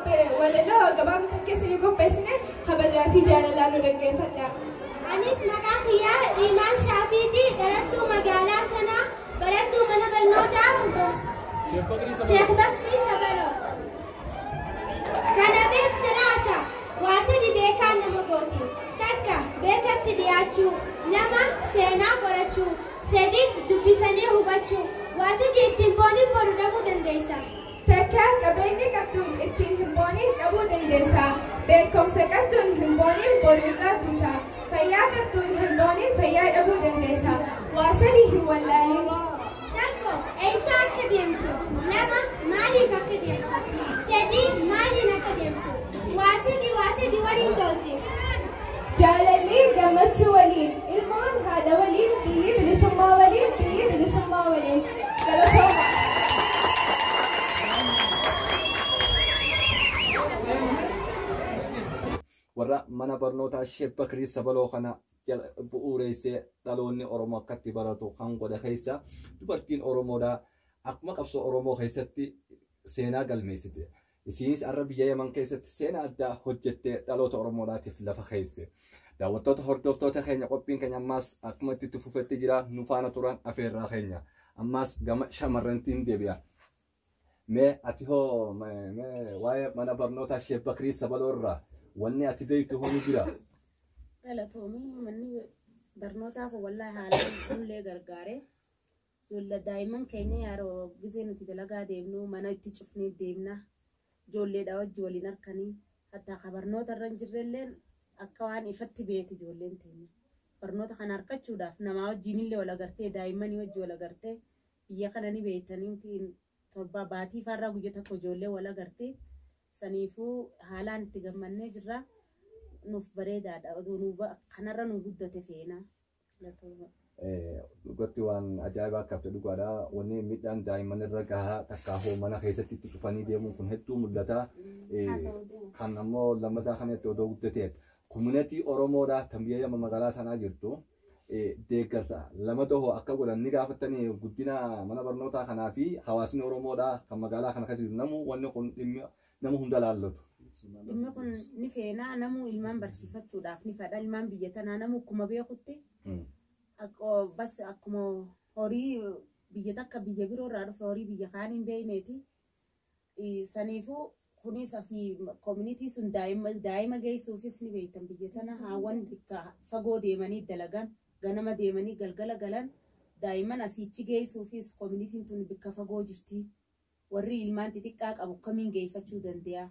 Walaloo gabaabaa takka isinii qopheessine kabajaa fi jaalalaan nu dhaggeeffadhaa. Anis maqaan kiyyaa Imaan Shaafiiti, barattuu magaalaa sanaa, barattuu mana barnootaa Sheekh Bakrii Sabaloo. Kana beekte laata? Waa sadi beekaan nama gooti. Takka, beekatti dhiyaachuu. Lama, seenaa qorachuu. Sadi, dubbisanii hubachuu. Waa sadi ittiin boonin boru dhabuu dandeessa. Takka, qabeenya qabduun ittiin hin booniin dhabuu dandeessa. Beekumsa qabduun hin booniin boru irraa duuta. Fayyaa qabduun hin booniin fayyaa dhabuu dandeessa. Waa sadi hin wallaalin. Tokko, eessa akka deemtu. Lama, maaliif akka deemtu. Sadi, maaliin akka deemtu. Waa sadi, waa sadi waliin tolti. Jaalalli gammachuu waliin, ilmoon haadha waliin, biyyi bilisummaa waliin, biyyi bilisummaa waliin. Galatooma. Warra mana barnootaa Sheek Bakrii Sabaloo kana bu'uureessee dhaloonni Oromoo akkatti baratu kan godhe keessa dubartiin Oromoodhaa akkuma qabsoo Oromoo keessatti seenaa galmeessite. Isiinis har'a biyya Yaman keessatti seenaa addaa hojjettee dhaloota Oromoodhaatiif lafa keesse. Daawwattoota hordoftoota keenya, qophiin keenya ammaas akkuma itti fufetti jira, nu faana turan afeerraa keenya. Ammaas gama shamarrantiin deebi'a. Mee ati hoo mee waa'ee mana barnootaa Sheek Bakrii Sabaloo irraa wanni ati beektu hoo ni jira? Galatoomii, manni barnootaa kun wallaahi haalaan nullee gargaare. Ijoollee daa'imman keenya yeroo gisee nuti dalagaa deemnu mana itti cufnee deemna. Ijoolleedha wajji waliin harkanii hatta ka barnoota irra hin jirrelleen akka waan ifatti beeti ijoolleen teenya. Barnoota kana harkachuudhaaf namaa wajjiinillee wal agartee, daa'immanii wajji wal agartee, biyya kana ni beektanii, 7 baatii faarraa guyya tokko ijoollee wal agartee. Saniifuu haalaan itti gammannee jirra. Nuuf bareedaadha. Oduu nu kanarra nu guddate feena. Galatooma. Dhugatti waan ajaa'ibaa qabde, dhugaadha. Wanni miidhaan daa'imman irra gahaa takkaa hoo mana keessatti itti cufanii deemuun kun hedduu mul'ata. Kan ammoo lammataa kanatti odoo guddatee community Oromoodhaa kan biyya Yaman magaalaa sanaa jirtu deeggarsa lama toho akka godhan ni gaafattanii, guddina mana barnootaa kanaa fi hawaasni Oromoodhaa kan magaalaa kana keessa jiru namu wanni kun dhimmi nama hunda laallatu. Dhimmi kun ni feenaa, namuu ilmaan barsiifachuudhaaf ni fedha. Ilmaan biyya tanaa namuu akkuma beekutti bas akkuma horii biyya takka biyya biroo irraa dhufe, horii biyya kaan hin beekneeti. Saniifuu kunis asii community sun daa'ima geessuufis ni beektan, biyya tana haawwan bikka fagoo deemanii dalagan, ganama deemanii galgala galan, daa'imman asiichi geessuufis communityn tun bikka fagoo jirti. Warri ilmaan xixiqqaa qabu kamiin geeffachuu danda'a?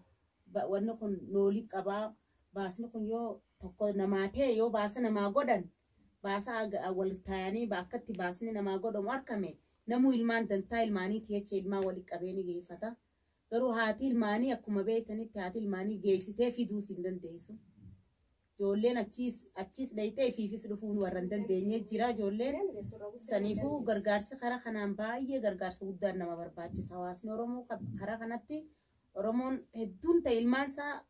Wanni kun noolii qabaa. Baasni kun yoo tokko namaa ta'e, yoo baasa namaa godhan, baasa wal taa'anii akkatti baasni namaa godhamu argame, namuu ilmaan dantaa ilmaaniiti jecha ilmaan walitti qabee ni geeffata. Garuu haati ilmaanii akkuma beektanitti haati ilmaanii geessitee fiduus hin dandeessu. Ijoolleen achiis achiis dhayitee ifiifis dhufuun warra hin dandeenye jira ijoolleen. Saniifuu gargaarsi karaa kanaan baay'ee gargaarsa guddaan nama barbaachisa. Hawaasni Oromoo karaa kanatti Oromoon hedduun ta'e ilmaan isaa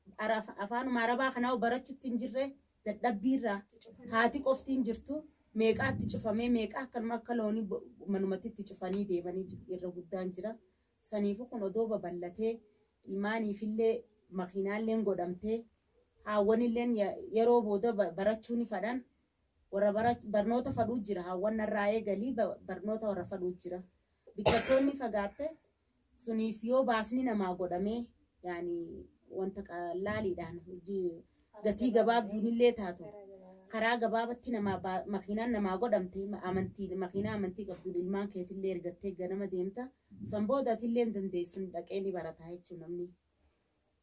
afaanuma Arabaa kanaa barachuutti hin jirre, dadhabbiirraa haati qofti hin jirtu, meeqaatti cufamee, meeqaa akkanuma akka loonii manumatti itti cufanii deemanii irra guddaan jira. Saniifuu kun odoo babal'atee, ilmaaniifillee makiinaalleen godhamtee, haawwanilleen yeroo booda barachuu ni fadhan. Warra barnoota fadhuu jira, haawwan narraa eegalii barnoota warra fadhuu jira. Biqiltoonni fagaatte suniif yoo baasni namaa godhamee, yaani wanta laaliidhaan hojii gatii gabaabduun taatu karaa gabaabatti namaa makiinaan namaa godhamte, amantii makiinaa amantii qabduun ilmaan keetillee ergattee ganama deemta. San booda atillee hin dandeessu, dhaqee ni barata jechuun namni.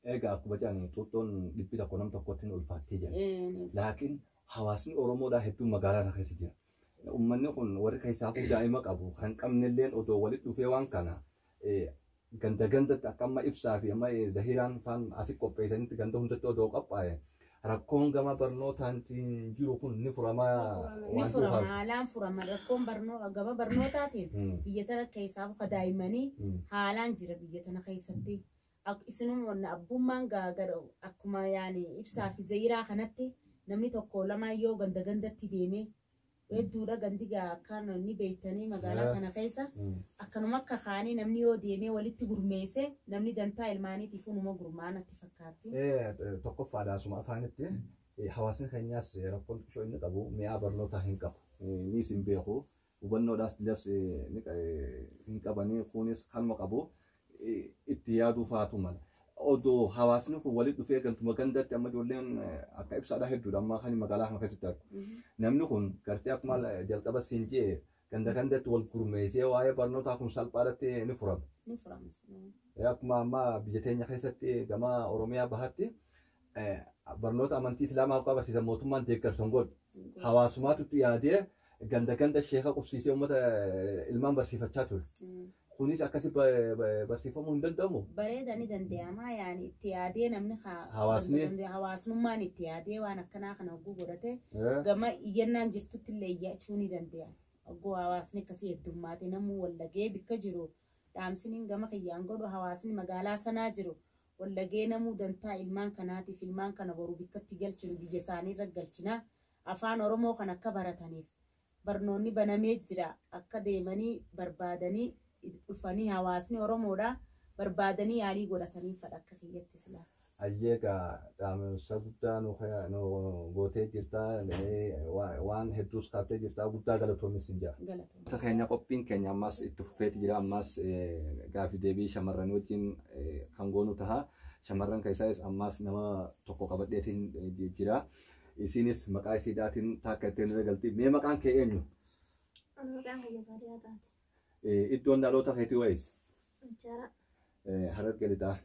Egaa akkuma jedhan xuuxxoon 100 nam tokkotti ni ulfaattee jedhan. Laakiin hawaasni Oromoodhaa hedduun magaalaa kana keessa jira. Uummanni kun warri keessaafuu daa'ima qabu kan qabnelleen odoo walitti dhufee waan kana ganda gandatti akka amma ibsaa fi amma Zahiraan faan asii qopheessanitti ganda hundatti odoo qophaa'e, rakkoon gama barnootaan jiru kun ni furamaa. Ni furama, haalaan furama. Rakkoon gama barnootaatiin biyya tana keessaa ka daa'immanii haalaan jira biyya tana keessatti. Isinuma abbummaan akkuma yaani ibsaa fi Zahiraa kanatti namni tokko lamaan yoo ganda gandatti deemee Hedduudha gandi gaa akkaan ni beektanii magaalaa tana keessa akkanuma akka kaanii namni yoo deemee walitti gurmeesse namni dantaa ilmaaniitiif numa gurmaanatti fakkaatti. Tokkoffaadha asuma afaanitti hawaasni keenyaas rakkoon xiqqoo inni qabu mi'a barnootaa hin qabu. Nis hin beeku hubannoodhaas dilas hin qabanii kunis kanuma qabu itti yaaduu faatu mala. Odoo hawaasni kun walitti dhufee gantuma gandatti amma ijoolleen akka ibsaadhaa hedduudha amma kan magaalaa kana keessatti argu. Namni kun gartee akkuma jalqaba siin jee ganda gandatti wal gurmeessee waa'ee barnootaa kun salphaadhatti ni furama. Ni furamas. Akkuma amma biyya teenya keessatti gama Oromiyaa bahatti barnoota amantii Islaamaa akka barsiisan mootummaan deeggarsa hin godhu. Hawaasumaatu itti yaadee ganda ganda sheeka qubsiisee uummata ilmaan barsiifachaa ture. Kunis akkasi barsiifamuu hin danda'amu. Bareeda ni danda'ama yaani itti yaadee namni Hawaasni? Hawaasnummaan itti yaadee waan akkanaa kana hogguu godhate gama iyyannaan jirtutti illee iyyachuu ni danda'a. Hogguu hawaasni akkasii heddummaate namuu wallagee bikka jiru dhaamsiniin gama kiyyaan godhu hawaasni magaalaa sanaa jiru wallagee namuu dantaa ilmaan kanaatiif ilmaan kana boru bikkatti galchinu biyya isaaniirra galchina afaan Oromoo kan akka barataniif barnoonni banamee jira akka deemanii barbaadanii dhufanii hawaasni Oromoodha barbaadanii yaalii godhatanii fadha akka kiyyatti silaa. Ayyee egaa dhaamsa guddaa nu gootee jirta waan hedduus kaaftee jirta guddaa galatoomis hin jira. Galatoomii. Keenya qophiin keenya ammas itti fufeeti jira ammas gaafii deebii shamarran wajjin kan goonu taha. Shamarran keessaas ammas nama tokko qabadheetiin jira. Isinis maqaa isiidhaatiin taakka ittiin nu eegalti. Mee maqaan kee eenyu? Maqaan kiyya Saadiyaa taate. Iddoon dhaloota keetii wayis? Anchaara. Harargee Lixaa.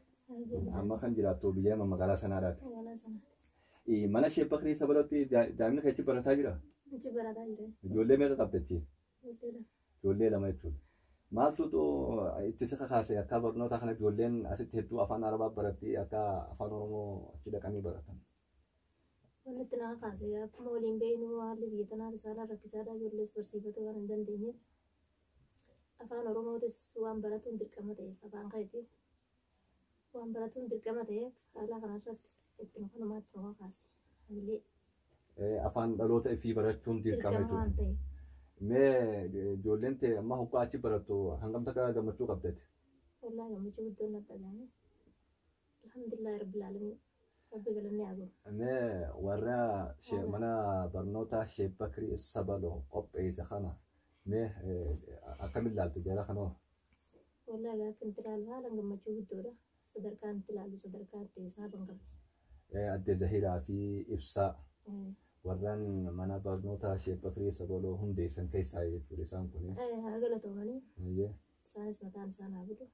Amma kan jiraattu biyya magaalaa sanaadhaati. Magaalaa sanaati. Mana Sheek Bakrii Sabalootti daa'imni keechi barataa jira? Achi barataa jira. Ijoollee meeqa qabdi? Ijoollee lama. Ijoollee lama jechuudha. Maaltu itti si kakaase akka barnoota kana ijoolleen asitti hedduu afaan Arabaa baratti akka afaan Oromoo achi dhaqanii baratan? Wanni itti na kakaase akkuma waliin beeknu haalli biyya tanaa isaan rakkisaadha ijoollees barsiifatu waan hin dandeenyeef afaan Oromootis waan baratuun dirqama ta'eef afaan keetii waan baratuun dirqama ta'eef haala kanarratti itti kanumaatti nu kakaase. Hamilee. Afaan dhaloota ifii barachuun dirqama Dirqama waan jechuudha. ta'eef. Mee ijoolleen ta'e amma hoggaa achi barattu hangam takka gammachuu qabdati? Wallaahi gammachuu guddoon na dhagahame. Alhamdulillahi rabbil aalamiin. Rabbi galanni haa gahu. Mee warra mana barnoota Sheek Bakrii Sabaloo qopheesse kana mee akkamiin ilaaltu jara kanoo? Wallaahi akka itti ilaalu haalaan gammachuu guddoodha. Sadarkaan itti ilaalu sadarkaan itti hisaaba hin qabne. Adde Zahiraa fi Ibsaa warraan mana barnoota Sheek Bakrii Sabaloo hundeessan keessaa jechuudha isaan kun. Haa galatoomanii isaanis mataan isaan haa bulu.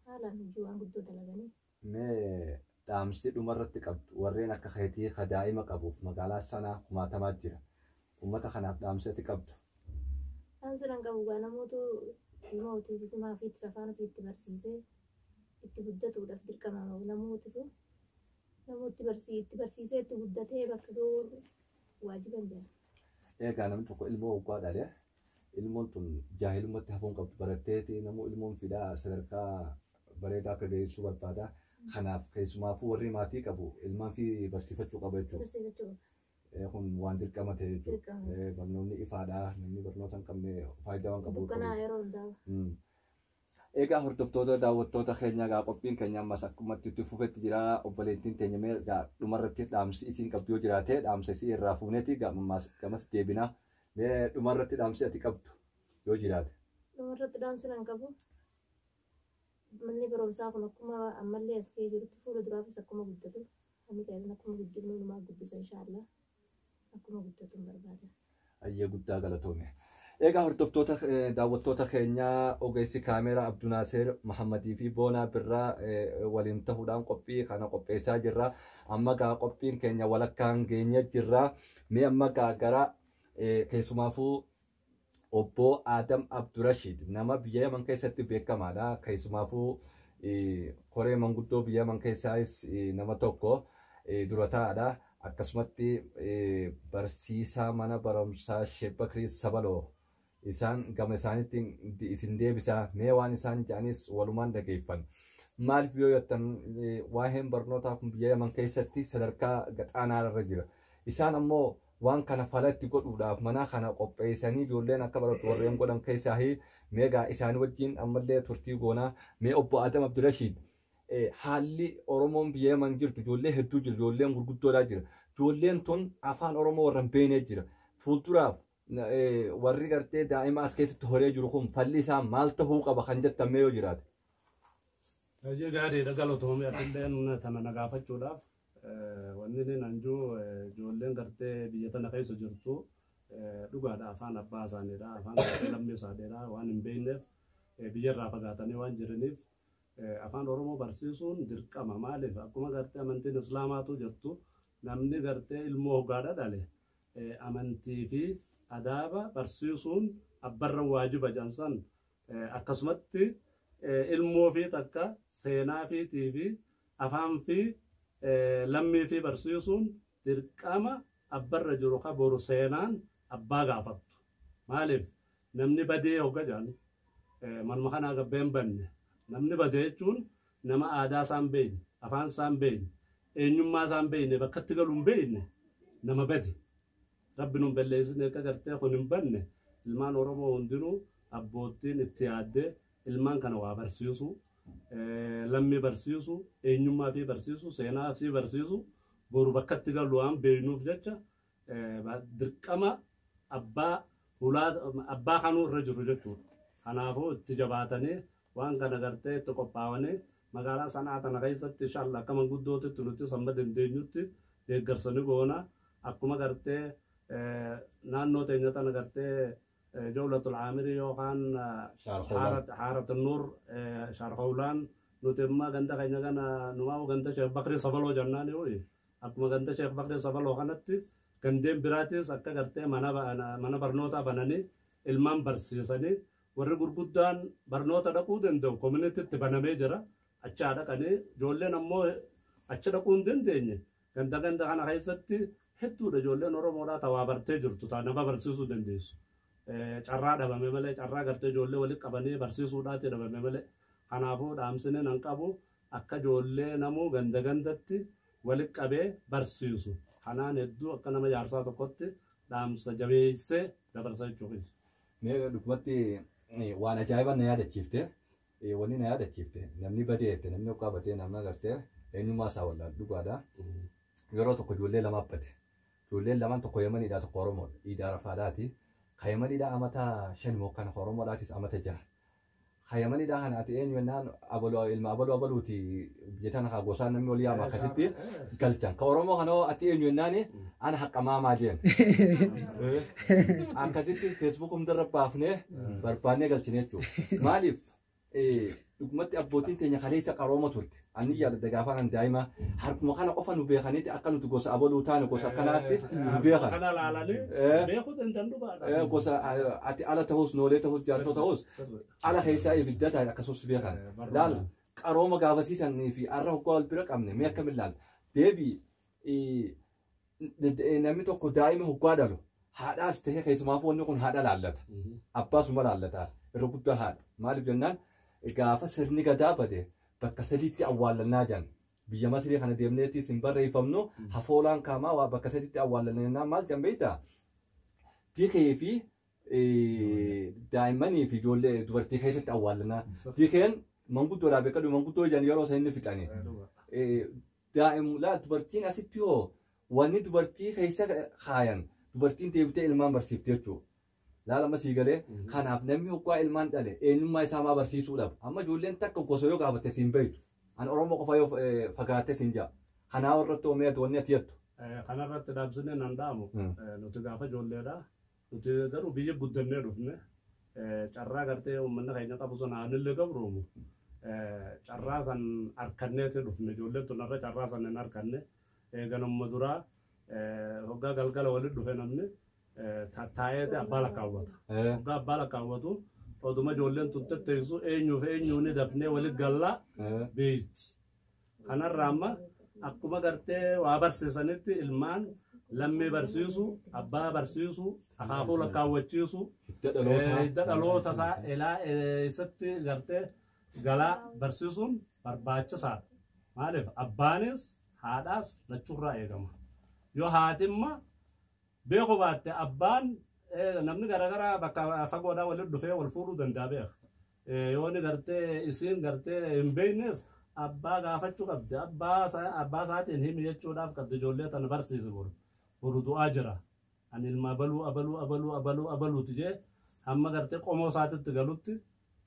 Haalaan hojii waan guddoo dalaganii. Mee dhaamsi dhumarratti qabdu warreen akka keetii ka daa'ima qabuuf magaalaa sanaa kumaatamaa jira. Uummata kanaaf dhaamsi ati qabdu. Dhaamsi nan qabu gaa namoota ilma ofiif ilma ofiitti afaan ofiitti barsiisee itti guddatuudhaaf dirqama namootifu namooti itti barsiisee itti guddatee bakka ga'uun waajiban jira. Egaa namni tokko ilmoo waggaa dhale ilmoon tun jaahilummaatti hafuun qabdu baratteeti namuu ilmoon fidaa sadarkaa bareedaa akka geessuu barbaada. Kanaaf keessumaafuu warri maatii qabu ilmaan fi barsiifachuu qaba jechuudha. Barsiifachuu qaba. Kun waan dirqama ta'e jechuudha. Dirqama. Barnoonni ifaadha. Namni barnoota hin qabne faayidaa waan qabu. Dukkanaa yeroo hundaa. Egaa hordoftoota daawwattoota keenya egaa qophiin keenya ammas akkuma itti fufetti jira. Obboleettiin teenya mee egaa dhumarratti dhaamsi isiin qabdu yoo jiraate dhaamsa isii irraa fuuneeti gamas deebina. Mee dhumarratti dhaamsi ati qabdu yoo jiraate. Dhumarratti dhaamsi nan qabu. Manni barumsaa kun akkuma ammallee as ga'ee jirutti fuula duraafis akkuma guddatu hamileen akkuma guddifnu numaa guddisa inshaallah akkuma guddatu hin barbaada. Ayyee guddaa galatoome. Egaa hordoftoota daawwattoota keenyaa ogeessi kaameraa Abdunaaseer Mahammadii fi Boonaa Birraa waliin ta'uudhaan qophii kana qopheessaa jirra. Amma gaa qophiin keenya walakkaan geenye jirra. Mee amma gaa gara keessumaafuu obbo Adam Abdurashiid nama biyya Yaman keessatti beekamaadha. Keessumaafuu koree manguddoo biyya Yaman keessaas nama tokko dura taa'aadha. Akkasumatti barsiisaa mana barumsaa Sheek Bakrii Sabaloo isaan gama isaaniitti isin deebisaa mee waan isaan jedhanis walumaan dhageeffan. Maaliif yoo jettan waa'een barnootaa kun biyya Yaman keessatti sadarkaa gaxaanaa irra jira. Isaan ammoo Waan kana falatti godhuudhaaf mana kana qopheessanii ijoolleen akka baratu warreen godhan keessaa meegaa isaanii wajjin ammallee turtii goonaa. Mee obbo Adam Abdirashiid, haalli Oromoon biyya Yaman jirtu ijoollee hedduu jira, ijoolleen gurguddoodhaa jira. Ijoolleen tun afaan Oromoo warra hin beekne jira. Fuulduraaf warri gartee daa'ima as keessatti horee jiru kun falli isaa maal ta'uu qaba kan jettan mee yoo jiraate? Baay'ee gaariidha, galatoomii. Atilleen tana na gaafachuudhaaf wanni inni anjuu ijoolleen gartee biyya tana keessa jirtu dhugaadha, afaan abbaa isaaniidha, afaan gartee lammii isaaniidha waan hin beekneef, biyyarraa fagaatanii waan jiraniif afaan Oromoo barsiisuun dirqama. Maaliif? Akkuma gartee amantiin Islaamaatu jirtu, namni gartee ilmoo hoggaadha dhale amantii fi adaaba barsiisuun abbarra waajiba jansan, akkasumatti ilmoo fi takka seenaa fiitii fi afaan fi lammii fi barsiisuun dirqama abbarra jiru, ka boru seenaan abbaa gaafattu. Maaliif? Namni badee hogga jedhan manuma kanaa gabbee hin banne. Namni badee jechuun nama aadaa isaan beekne, afaan isaan beekne, eenyummaa isaan beekne, bakka itti galu hin beekne nama bade. Rabbi nun balleessine, akka gartee kun hin banne ilmaan Oromoo hundinuu abboottiin itti yaaddee ilmaan kana waa barsiisu, lammii barsiisu, eenyummaa fi barsiisu, seenaa fi barsiisu, boru bakka itti galu waan beeknuuf jecha dirqama abbaa hulaa abbaa kanuu irra jiru jechuudha. Kanaafuu itti jabaatanii waan kana gartee itti qophaa'anii magaalaa Sanaa tana keessatti inshallah akka manguddootitti nuti samma dandeenyutti deeggarsa ni goona. Akkuma gartee naannoo teenya tana gartee Jawlatul Aamirii yookaan Haarat Nuur Shaarhowlaan, nuti immoo ganda keenya kana numaa ganda Sheekh Bakrii Sabaloo jennaan, akkuma ganda Sheekh Bakrii Sabaloo kanatti gandeen biraatis akka gartee mana barnootaa bananii ilmaan barsiisanii, warri gurguddaan barnoota dhaquu danda'u communitytti banamee jira, achi haa dhaqanii. Ijoolleen ammoo achi dhaquu hin dandeenye ganda ganda kana keessatti hedduudha ijoolleen Oromoodhaa tawaa bartee jirtu, taa nama barsiisuu dandeessu. Carraa dhabame malee, carraa gartee ijoollee walitti qabanii barsiisuudhaati dhabame malee. Kanaafuu dhaamsine nan qabu akka ijoollee namuu ganda gandatti walitti qabee barsiisu. Kanaan hedduu akka nama jaarsaa tokkotti dhaamsa jabeessee dabarsa jechuudha. Mee dhugumatti waan ajaa'iba na yaadachiifte. Wanni na yaadachiifte, namni badeette, namni hoggaa batee nama gartee eenyummaa isaa wallaan dhugaadha. Yeroo tokko ijoollee lama bate. Ijoolleen lamaan tokko Yemeniidha, tokko Oromoodha. Iida Arafaadhaati. Ka Yemeniidha amata 5 moo kana Oromoodhaatis amata 6. Ka Yemeniidha kana ati eenyu jennaan, abaluu ilma abaluu abaluuti biyya tana kaa gosaan namni olii yaama, akkasitti galchan. Ka Oromoo kana ati eenyu jennaan, ana haqa maamaa jeen. Akkasitti Facebook hundarra baafnee barbaannee galchine jechuudha. Maaliif? Dhugumatti abbootiin teenya kaleessa qarooma turte. Ani yaadadha, gaafa an daa'ima harkuma kana qofa nu beekaniiti akka nuti gosa abaluu taane, gosa akkanaatti nu beekan. Kana laalanii beekuu danda'an dhugaadha. Gosa ati ala ta'us, noolee ta'us, jaarsoo ta'us, ala keessaa ibidda ta'e akkasumas beekan. Laal, qarooma gaafasiisanii fi har'a hoggaa wal bira qabne mee akkamiin laal? Deebii namni tokko daa'ima hoggaa dhalu haadhaas ta'e, keessumaafuu wanni kun haadha laallata. Abbaasuma laallata. Irra guddaa haadha. Maaliif jennaan, gaafa sirni gadaa bade bakka sadiitti awwaallannaa jedhan. Biyya Masrii kana deemneettis hin barreeffamnu, hafoolaan kaamaa waa bakka sadiitti awwaallanna jennaan maal jedhan beektaa? Dikee fi daa'immanii fi ijoollee dubartii keessatti awwaallannaa. Dikeen manguddoodhaa beekadhu, manguddoo jedhan yeroo isaan inni fixani. Daa'imlaa dubartiin asitti hoo wanni dubartii keessa kaayan, dubartiin deebitee ilmaan barsiifte jechuudha. Laala sii galee, kanaaf namni hoggaa ilmaan dhale eenyummaa isaa maa barsiisuu dhaba. Amma ijoolleen takka gosa yoo gaafatte siin beektu. An Oromoo qofa yoo fagaatte siin jaa. Kanaa irratti oomee wanni ati jettu. Kanarratti dhaamsinee nan dhaamu, nuti gaafa ijoolleedha. Nuti garuu biyya guddannee dhufne, carraa gartee uummanni keenya qabu sana anillee gabruumu. Carraa san harkanneeti dhufne, ijoolleen tun irra carraa san hin harkanne. Ganamuma duraa hoggaa galgala walitti dhufe namni tattaa'eeti abbaa lakkaawwata. Hoggaa abbaa lakkaawwatu oduma ijoolleen tun tetteessu eenyuuf eenyuuni dafnee walitti gallaa beeyti. Kanarraa amma akkuma gartee waa barsiisanitti ilmaan lammii barsiisu, abbaa barsiisu, akaakuu lakkaawwachiisu, hidda dhaloota isaa elaa eessatti gartee galaa barsiisuun barbaachisaadha. Maaliif? Abbaanis haadhaas lachuurraa eegama. Yoo haatimma Beeku baatte abbaan namni garaagaraa bakka fagoodhaa walitti dhufee wal fuudhuu danda'a beeka. Yoo inni gartee isiin gartee hin beeknes abbaa gaafachuu qabdi. Abbaa isaatiin himi jechuudhaaf qabdi ijoollee tana barsiisu boru. Boru du'aa jira. Ani ilma abaluu abaluu abaluu abaluu abaluuti jee hamma gartee qomoo isaatitti galutti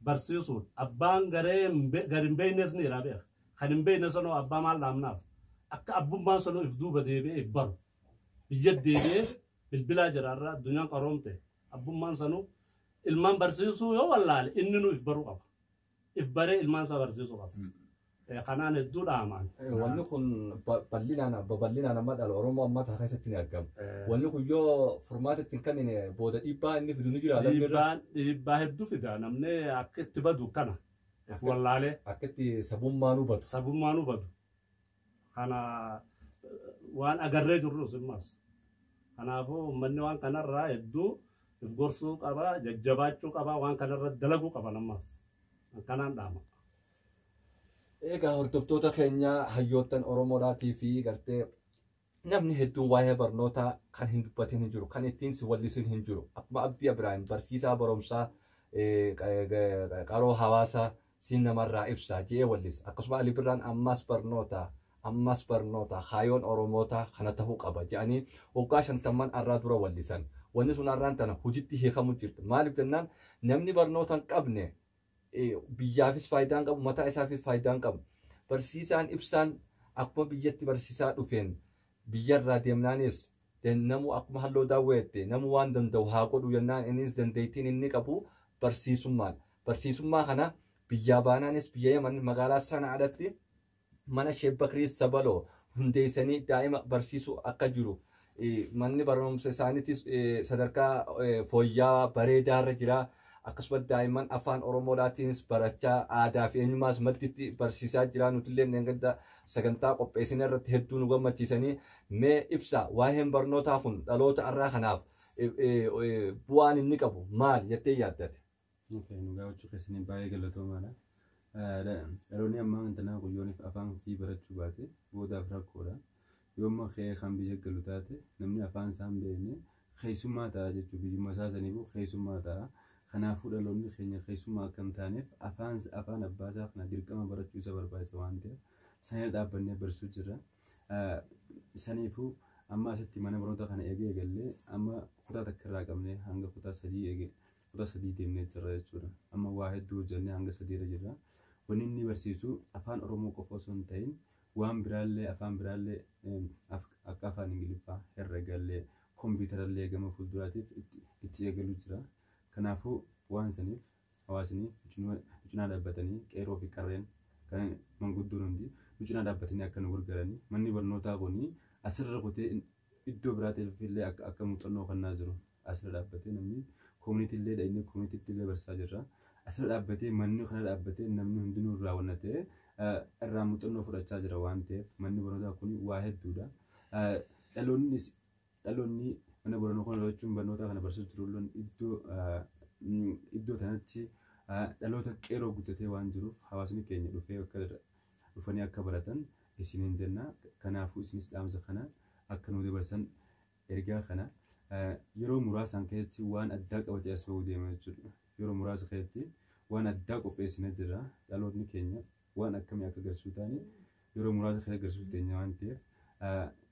barsiisuun abbaan garee gar hin beeknes ni jira beeka. Kan hin beekne sanoo abbaa maal dhaamnaaf? Akka abbummaan sanoo if duuba deebi'ee if baru. Biyya deebi'ee bilbilaa jira irraa addunyaan qaroomte abbummaan sanuu ilmaan barsiisuu yoo wallaale inni nu if baruu qaba. If baree ilmaan isaa barsiisuu qaba. Kanaan hedduu dhaamaan. Wanni kun bal'inaan babal'inaan amma dhala Oromoo ammaa kana keessatti ni argama. Wanni kun yoo furmaata ittiin kennine booda dhiibbaa inni fidu ni jira lammii irra. Dhiibbaa hedduu fida namni akka itti badu kana. If wallaalee. Akka itti sabummaan hubatu. Sabummaan hubatu. Kana waan agarree jirrus immas. Kanaafuu uummanni waan kanarraa hedduu if gorsuu qaba, jajjabaachuu qaba, waan kanarra dalaguu qaba ammas. Kanaan dhaama. Egaa hordoftoota keenya hayyoottan Oromoodhaatii fi gartee namni hedduun waa'ee barnootaa kan hin dubbatin hin jiru, kan ittiin si wallisin hin jiru. Akkuma Abdii Abiraahim barsiisaa barumsaa qaroo hawaasaa siin namarraa ibsa je'ee wallisa. Akkasuma Ali Birraan ammas barnoota ammas barnoota kaayoon Oromootaa kana tahuu qaba jedhanii waggaa 50 arraa dura wallisan. Wanni sun arraan tana hojiitti hiikamu jirti. Maaliif jennaan namni barnoota hin qabne biyyaafis faayidaa hin qabu, mataa isaafis faayidaa hin qabu. Barsiisaan ibsaan akkuma biyyatti barsiisaa dhufeen biyyarraa deemnaanis namuu akkuma halluu daawweette namuu waan danda'u haa godhu jennaan innis dandeettiin inni qabu barsiisummaan. Barsiisummaa kana biyyaa baanaanis biyya Yaman magaalaa Sanaadhaatti mana Sheek Bakrii Sabaloo hundeessanii daa'ima barsiisuu akka jiru. Manni barumsa isaaniitis sadarkaa fooyya'aa bareedaarra jira. Akkasumas daa'imman afaan Oromoodhaatiinis barachaa aadaa fi eenyummaas madditti barsiisaa jira. Nutillee gadda sagantaa qopheessine irratti hedduu nu gammachiisanii mee ibsa waa'een barnootaa kun dhaloota har'aa kanaaf bu'aan inni qabu maal jettee yaaddate? Nu gaafachuu keessaniin baay'ee galatoomaadha. Dhaloonni ammaa kanaa guyyooniif afaan ofii barachuu baate boodaaf rakkoodha. Yoomma ka'ee kan biyya galu taate namni afaan isaa hin beekne keessummaa ta'a jechuudha. Biyyummaa isaa saniifuu keessummaa ta'a. Kanaafuu dhaloonni keenya keessummaa akka hin taaneef afaan abbaa isaa kana dirqama barachuu isa barbaachisa waan ta'eef sanirra dhaabbannee barsiisuu jirra. Saniifuu amma asitti mana barnoota kana eegee eegallee amma kutaa takka irraa qabnee hanga kutaa sadii eegee kutaa sadii deemnee jirra jechuudha. Amma waa hedduu hojjennee hanga sadiirra jirra. Wanni inni barsiisu afaan Oromoo qofa osoo hin ta'in waan biraallee afaan biraallee akka afaan Ingiliffaa, herregallee, kompiitarallee gama fuulduraatiif itti eegaluu jira. Kanaafuu waan saniif hawaasni nu cinaa dhaabbatanii qeerroo fi qarreen kan manguddoon hundi nu cinaa dhaabbatanii akka nu gargaaranii manni barnootaa kun asirra kutee iddoo biraatiif illee akka muuxannoo kennaa jiru asirra dhaabbatee namni koomunitii illee dhaqnee koomunitiitti illee barsiisaa jirra. Asirra dhaabbatee manni kana dhaabbatee namni hundinuu irraa wannatee irraa muuxannoo fudhachaa jira waan ta'eef manni barnootaa kun waa hedduudha. Dhaloonni mana barnootaa kana jechuun barnoota kana barsiisuu jiru iddoo kanatti dhaloota qeerroo guddatee waan jiruuf hawaasni keenya dhufee dhufanii akka baratan isiniin jenna. Kanaafuu isinis dhaamsa kana akka nu dabarsan ergaa kana yeroo muraasaan keessatti waan addaa qabatee as bahuu deema jechuudha. Yeroo muraasa keessatti waan addaa qopheessinee jirra. Dhaloonni keenya waan akkamii akka agarsiisuu taane yeroo muraasa keessatti agarsiisuu teenya waan ta'eef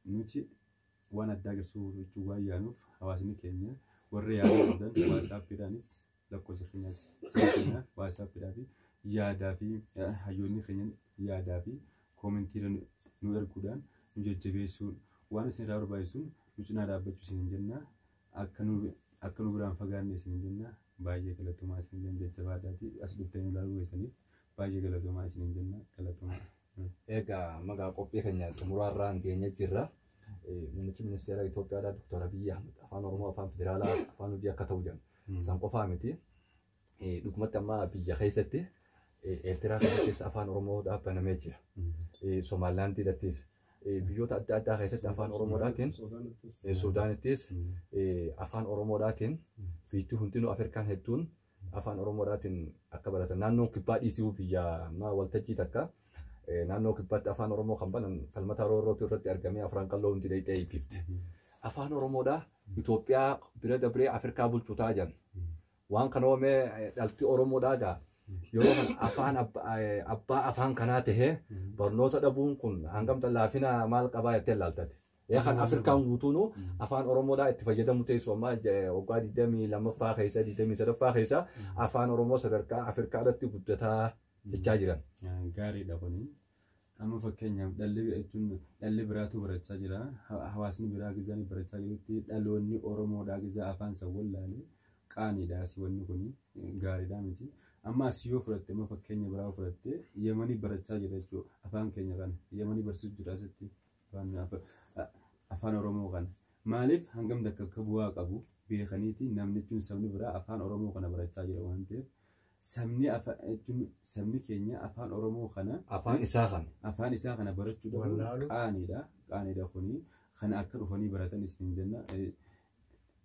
nuti waan addaa agarsiisuu jechuu waan yaanuuf hawaasni keenya warra yaada qabdan waasaappiidhaanis lakkoofsa keenyas keenya waasaappiidhaa fi yaadaa fi hayyoonni keenya yaadaa fi koomentii nu erguudhaan nu jajjabeessuun waan isin irraa barbaachisuun nu cinaa dhaabbachuu isin jenna. Akka nu biraan fagaanne isin jenna. Baay'ee galatoomaa isin jenna jajjabaadhaati as dhuftanii nu ilaaluu keessaniif baay'ee galatoomaa isin jenna galatoomaa. Egaa maqaa qophii keenya xumuraarraan geenye jirra. Muummichi ministeera Itoophiyaadhaa Dr. Abiyyi Ahmed afaan Oromoo afaan federaalaa afaan hojii akka ta'u jedhan. Isaan qofaa miti. Dhugumatti amma biyya keessatti Eertiraa keessattis afaan Oromoo dhaabbanamee jira. Somaalilaandiidhattis biyyoota adda addaa keessatti afaan Oromoodhaatiin Suudaanittis afaan Oromoodhaatiin biyyattii hundinuu Afrikaan hedduun afaan Oromoodhaatiin akka baratan naannoon kibbaa dhiisuu biyya amma waltajjii takka naannoo kibbaatti afaan Oromoo kan banan falmata roorrootu irratti argamee afran qalloo hundi dhayxee eebbifte. Afaan Oromoodhaa Itoophiyaa bira dabree Afrikaa bulchu ta'a jedhan. Waan kana oomee dhalti Oromoodhaa gaa yeroo kan afaan abbaa afaan kanaa tahee barnoota dhabuun kun hangam laafina maal qabaa jettee ilaaltate. Yaa kan Afrikaan guutuunu afaan Oromoodhaa itti fayyadamu teessu ammaa waggaa 22ffaa keessa 23ffaa keessa afaan Oromoo sadarkaa Afrikaadhaatti guddataa jechaa jiran. Gaariidha kuni. Amma fakkeenyaaf dhalli jechuun dhalli biraatu barachaa jira. Hawaasni biraa gizaan barachaa jirutti dhaloonni Oromoodhaa gizaa afaan san wallaale qaaniidha asii wanni kuni gaariidha miti. Amma asii yoo fudhatte amma fakkeenya biraa yoo fudhatte Yemanii barachaa jira jechuudha afaan keenya kana. Yemanii barsiisuu jira asitti afaan Oromoo kana. Maaliif hangam takka akka bu'aa qabu beekaniiti namni jechuun sabni biraa afaan Oromoo kana barachaa jira waan ta'eef sabni jechuun sabni keenya afaan Oromoo kana Afaan isaa kana. Afaan isaa kana barachuu dhabuun Wallaalu. qaaniidha. Qaaniidha kuni kana akka dhufanii baratan isin jenna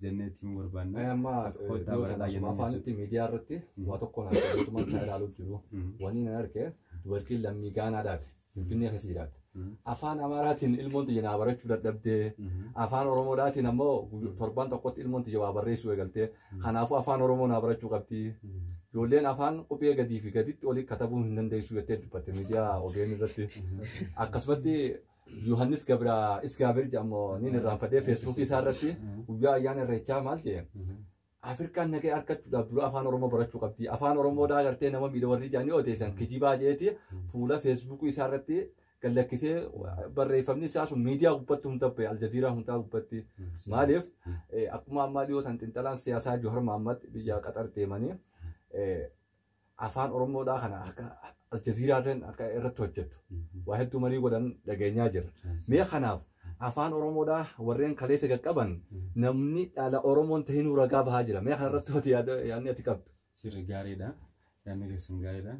jennee itti himuu barbaanna. Amma Kottaa dhiyoo baradhaa tana asuma jennee afaanitti miidiyaa irratti waa tokko naan mootummaan kan ilaaluu jiru. Wanni nan arge dubartiin lammii Gaanaadhaati. Finfinnee keessa jiraatti. Afaan Amaaraatiin ilmoon tiyya naa barachuu dadhabdee afaan Oromoodhaatiin ammoo torban tokkotti ilmoon tiyya waa barreessuu eegaltee kanaafuu afaan Oromoo naa barachuu qabdi. Ijoolleen afaan qubee gadii fi gaditti olii katabuu hin dandeessu jettee dubbatte miidiyaa OBN irratti. Akkasumatti Yohaannis Gabra Isgaabir jedhamu niin irraanfadhee feesbuukii isaa irratti guyyaa ayyaana irreechaa maal jedhe Afrikaan nagaya argachuudhaaf dura afaan Oromoo barachuu qabdi. Afaan Oromoodhaa gartee nama miidha warri jedhanii odeessan kijibaa jeeti fuula feesbuukii isaa irratti gallakkisee barreeffamni isaa sun miidiyaa gubbatti hunda bahe Aljaziiraa hundaa gubbatti. Maaliif akkuma ammaa dhiyoo tan xiinxalaan siyaasaa Johar Mahammad biyya Qaxar deemanii afaan Oromoodhaa kana akka Aljaziiraan akka irratti hojjettu waa hedduu marii godhan dhageenyaa jirra. Mee kanaaf afaan Oromoodhaa warreen kaleessa qaqqaban namni dhala Oromoon tahinuu ragaa bahaa jira. Mee kanarratti hoti yaadni ati qabdu. Sirri gaariidha. Yaadni keessan gaariidha.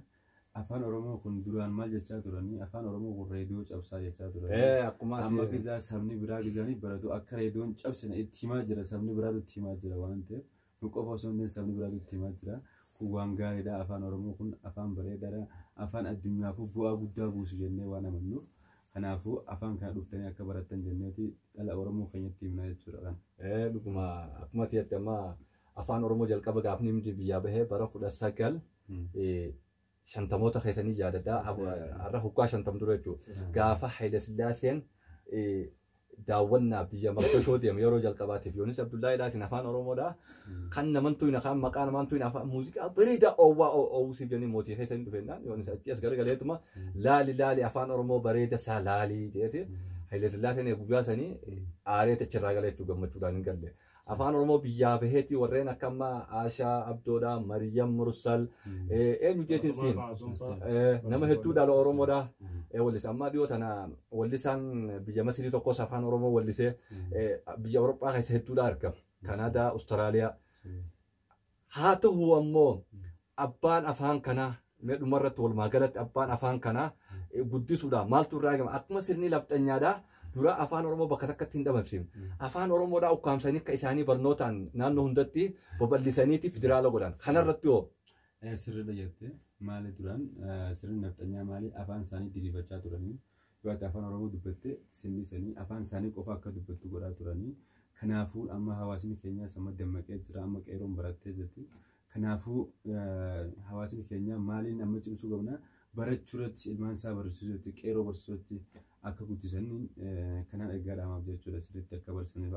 Afaan Oromoo kun duraan maal jechaa turanii? Afaan Oromoo kun reediyoo cabsaa jechaa turanii. Akkuma Amma gizaa sabni biraa gizaanii baratu akka reediyoon cabsine itti himaa jira sabni biraatu itti himaa jira waan ta'eef nu qofa osoo hin ta'in sabni biraatu itti himaa jira. Kun waan gaariidha. Afaan Oromoo kun afaan bareedaadha. Afaan addunyaafuu bu'aa guddaa buusu jennee waan amannuuf. Kanaafuu afaan kana dhuftanii akka barattan jenneeti dhala Oromoo keenyatti himna jechuudha kan. Dhuguma akkuma ati jette amma afaan Oromoo jalqaba gaafni inni biyyaa bahee bara 1950moota keessanii yaadadhaa har'a hoggaa 50 dura jechuudha. Gaafa Haile Sillaaseen daawwannaa biyya Maqdashoo deeme yeroo jalqabaatiif Yoonis Abdullaahidhaatiin afaan Oromoodhaa kan naman tuyna kan maqaa naman tuyna afaan muuziqaa bareedaa oowwaa oowwusiif jedhanii mootii keessa hin dhufennaan Yoonis achi as garagaleetuma laali laali afaan Oromoo bareeda isaa laali jedheeti Haile Sillaaseen guyyaa sanii aaree achirraa galee jechuu gammachuudhaan hin galle. Afaan Oromoo biyyaa baheeti warreen akka ammaa Aashaa Abdoodhaa, Mariyyam Mursal, eenyu jeetiin siin nama hedduu dhala Oromoodhaa wallisa. Amma dhiyoo tana wallisaan biyya Masirii tokkos afaan Oromoo wallisee biyya Awurooppaa keessa hedduudha argama. Kanaadaa, Awustiraaliyaa. Haa ta'u ammoo abbaan afaan kanaa mee dhumarratti walumaa galatti abbaan afaan kanaa guddisuudhaan maaltu irraa eegama? Akkuma sirni lafxanyaadhaa dura afaan Oromoo bakka takkatti hin dhabamsiifne. Afaan Oromoodhaa ukkaamsanii akka isaanii barnootaan naannoo hundatti babal'isaniiti federaala godhan. Kanarratti hoo? Sirriidha jette maali duraan sirni nafxanyaa maali afaan isaanii diriirfachaa turanii yoo ati afaan Oromoo dubbatte sirni isaanii afaan isaanii qofa akka dubbattu godhaa turanii kanaafuu amma hawaasni keenyaas amma dammaqee jira amma qeeroon barattee jirti kanaafuu hawaasni keenya maaliin amma cimsuu qabna barachuu irratti ilmaan isaa barsiisuu irratti qeeroo barsiisuu irratti akka guddisanii kanaan ergaa dhaamaaf jechuudha sirriitti akka barsiisaniif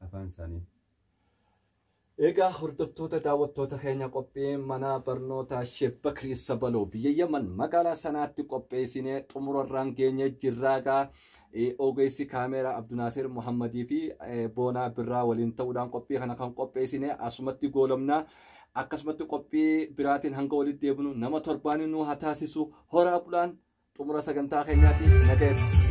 afaan isaanii. Egaa hordoftoota daawwattoota keenya qophii mana barnootaa Sheek Bakrii Sabaloo biyya Yaman magaalaa sanaatti qopheessinee xumurarraan geenyee jirraagaa ogeessi kaameeraa Abdunaasir Muhammadii fi Boonaa Birraa waliin ta'uudhaan qophii kana kan qopheessine asumatti goolabna. Akkasumatti qophii biraatiin hanga walitti deebinu nama torbaanii nu haa taasisu horaa bulaan xumura sagantaa keenyaatti nagaya.